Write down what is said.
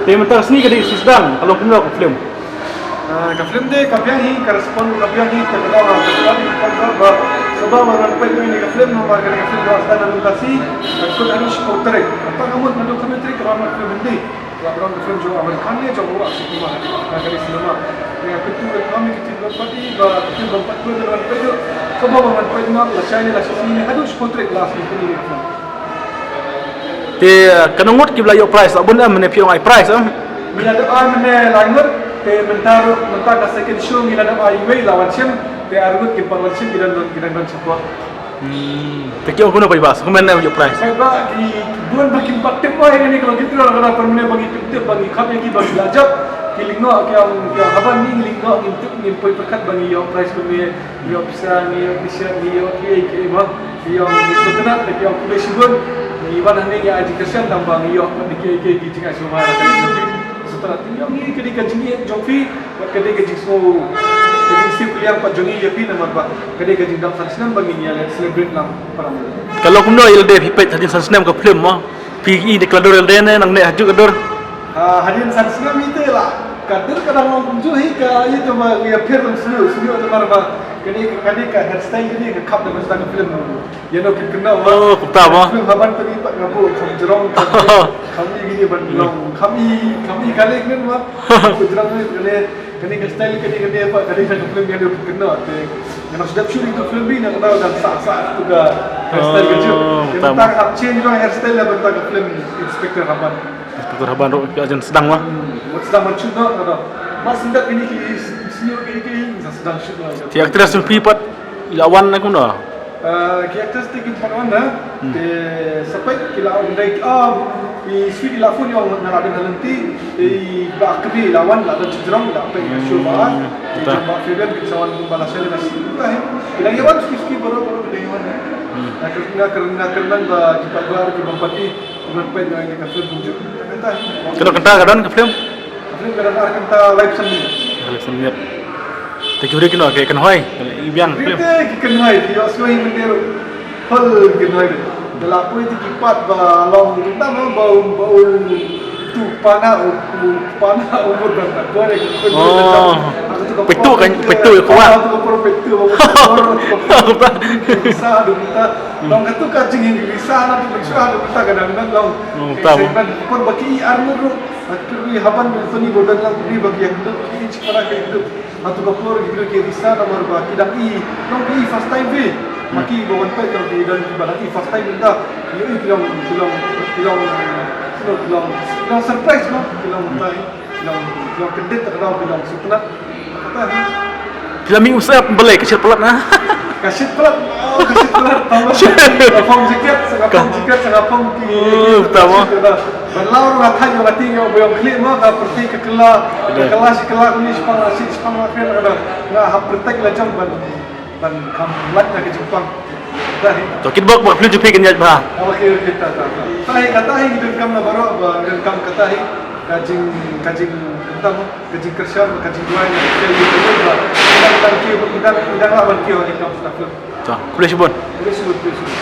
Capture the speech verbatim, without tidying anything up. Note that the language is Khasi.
Te mynta ka sngi ka dei sdang, ka long kumno ka film? Ah, ka film te ka biang hi, ka respond ka biang hi, te ka dei ba ka film ka dei ba sdang ba wan peit ïa ka film, namar ka dei ka film ba sdang na mynta sngi, ka kut haduh shiphew tarik. Kata ka mut naduh khatwei tarik ka wan ka film Hindi. Ka wan ka film jong Aamir Khan ne jong u Akshay Kumar. Ka dei cinema. Ïa ka tu ka kami ka tin ba pati ba ka tin ba pat ba wan peit. Sdang ba wan peit na la shai ne la shi sngi ne haduh shiphew tarik la sngi ka dei ka film. Te, eh, kano ngut ki ba la ïoh prize, la bun em, ne phi ong ai prize em? Ngi la dep ai mynne lai ngut, te mynta ruh, mynta ka second show ngi la dep ai iwei la wan shim, te ar ngut ki pan wan shim ki dang don, ki dang don shapoh. Hmm, te ki ong kumno paidbah, sa kumno em ïoh prize? Paidbah ki bun ba kim pat tip oi kane ka long ki tip, la ka dei mynne ba ngi tip tip ba ngi khot ïa ki ba ngi la jop, ki lyngdoh ki ong, ki ong haba ngi lyngdoh ngim tip ngim poi pyrkhat ba ngi ïoh prize kumne, ngi ïoh pisa, ngi ïoh t-shirt, ngi ïoh kiei kiei ba. Ki ong ngi sngewtynnat, ki ong khublei shibun. Ngi wan hangne ngi ai jingkyrshan tang ba ngi ïoh pat kiei kiei ki jingai sngewbha. Sngewtynnat ngi ong ngi ka dei ka jingïeit jong phi, bad ka dei ka jingsngew, ka jingsngewliang pat jong ngi ïa phi namar ba ka dei ka jingdap san snem ba ngin ïa celebrate lang para. Ka long kumno ïa lade phi peit hadien san snem ka film mo? Phi i dei ka la dur ïa lade ne nangne ha juh ka dur? Ah, hadien san snem ite la ka dur ka dang long kumjuh hi ka ïa te ba ïa pher lang sniu sniu namar ba ka dei ka dei ka hairstyle ka dei ka khap da mynta ka film. Ïa no ki kynnoh ba. Oh, kumta ba. Film Haban te ngi pat nga buh kham jrong kham i kine ban long kham i kham i kale kine ba. Kham jrong ni kane kane ka style kane kane ba kane ka film ïa no ki kynnoh te. Nga nang sdep shoot ïa tu film bi na kata dang sah sah tu ka style ka jong. Oh, kumta ba. Tang hap change jong hairstyle la ban ta ka film Inspector Haban. Inspector Haban ruh ka jan sdang ba. Hmm, wat sdang ban shoot no kata. Mas sdang kine ki sniu kine ki sdang shoot no. Ki actress phi pat la wan na kumno? Ah, ki actors te ki pan wan da. Hmm. Te sa peit ki la wan dei, ah, i sweet i la phone ïa nga la dei na lynti. Te i ba kri la wan la dei jrong la peit ka show ba. Hmm. Te jong ba Fabian ki sa wan ba la share na si ta hi. Ki la ïa wan suki suki baroh baroh ki la ïa wan. Hmm. Nga kren nga kren nga kren ba ki pat ba ki bym pat i ki bym peit na ka film kumjuh. Kata hi. Kano kata ka don ka film? Ka film ka don ar kynta live sending. Live sending. Te ki briew kino ki kynhoi, i biang film. Te ki kynhoi, ki ïoh sngewhai mynta ruh. Hol ki kynhoi. Da la poi te ki pat ba long kynta ma ba um ba um tu pana u u pana u mut ban ta. Oh. Peit tu kan, peit tu ïa kwah. Tu ka por peit tu ba. Sa du kynta. Long katu ka jingim risa na tu peit sa du kynta ka dang dang long. Oh, ta mo. Pon ba ki ar mut ruh. Atu ki Haban ba Tony Gordon lang ki ba ki ïa kynduh ki inch para ki kynduh. Atu ka por ki kynduh ki risa namar ba ki dang i, long ki i first time phi. Ma ki ba wan peit long ki dang ki ba dang i first time mynta. Ki i ki long ki long ki long ki long ki long surprise mo ki long mynta i. Ki long ki long kyndit ka dang ki long sngewtynnat. Phi la mih u sep balei ka shit palat na? Ka shit palat, oh, ka shit palat. Tang ba nga phong jacket, sa nga phong jacket, sa nga phong ki. Oh, ta mo. Ban law nga thait nga ti nga ba ong khlieh ma ka pyrthei ka kylla, ka kylla shi kylla kuni shipang la shi shipang la kren ka dang. Nga hap protect la jong ban ban kham lait na ka jingpang. Tahi. To kit bok bok phi ju phi kan ïaid bha. Okay, okay, ta ta ta. Tahi kata hi ngi donkam na baroh ba ngi donkam kata hi ka jing ka jing kata mo. Ka jingkyrshan, ka jingduwai, ka jingduwai, ka jingduwai. Ngi dang, ngi dang, ngi dang lah ban kiew ha ki kam sdang film. To, khublei shibun. Khublei shibun, khublei shibun.